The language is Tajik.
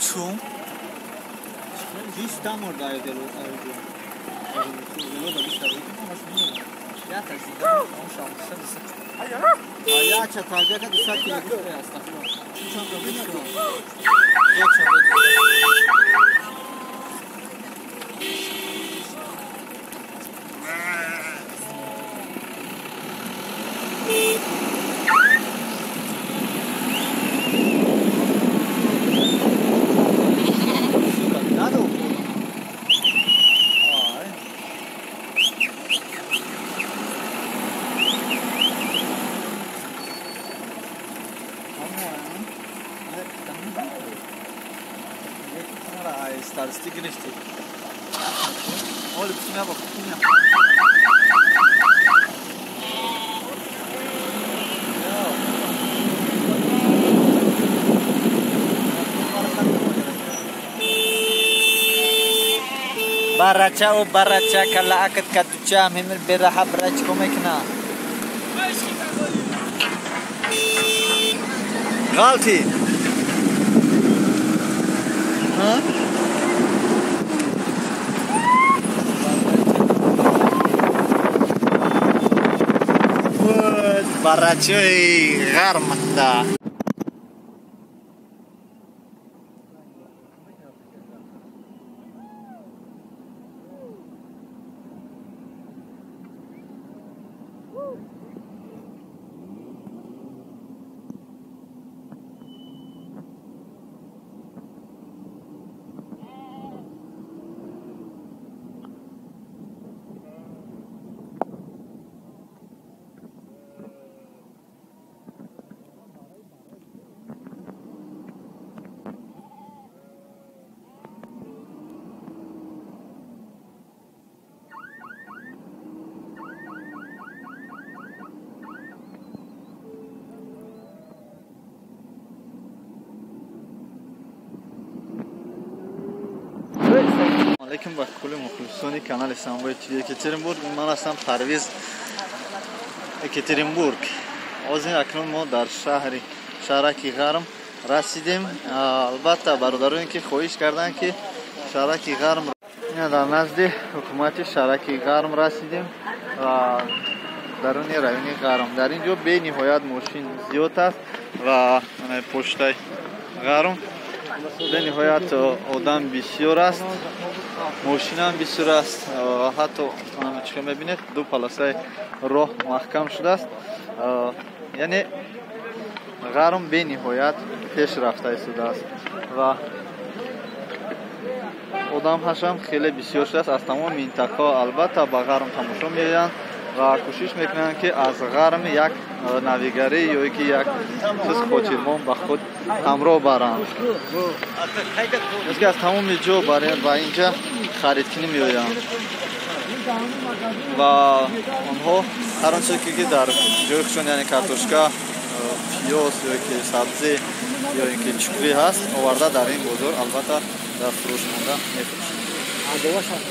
Чум? Барача و барача кала акт кадуча мемир бераха брач комекна. Ғалти. Ҳа? Барачаи ғармда. Алейкум ба кулли мухлисони канали Самбои ТВ Екатеринбург. Ман ҳастам Парвиз Екатеринбург. Ҳозир акнун мо дар шаҳри шаҳраки Ғарм расидем. Албатта бародароне ки хоҳиш карданд ки шаҳраки Ғарм, дар назди ҳукумати шаҳраки Ғарм расидем ва даруни райони Ғарм. Дар ин ҷо бениҳоят мошин зиёд аст ва поштаи Ғарм бениҳоят одам бисёр аст, мошинам бисёр аст. Ҳатто чӣ мебинед, ду паласаи роҳ маҳкам шудааст. Яъне Ғарм бениҳоят пеш рафта истодааст ва одам ҳашам хеле бисёр шудааст. Аз тамоми минтақаҳо албатта ба Ғарм тамошо меоянд ва кӯшиш мекунанд ки аз Ғарм як навигарӣ ё ки як чиз хотирмон ба худ ҳамроҳ баранд. Аз тамоми ҷо ба инҷа харидкунӣ меоянд ва онҳо ҳар он чизе ки дар ҷои худшон, яъне картошка, пиёз ё ки сабзӣ ё ин ки чукрӣ ҳаст, оварда дар ин бозор албатта дар фурӯш монда мефурӯшанд.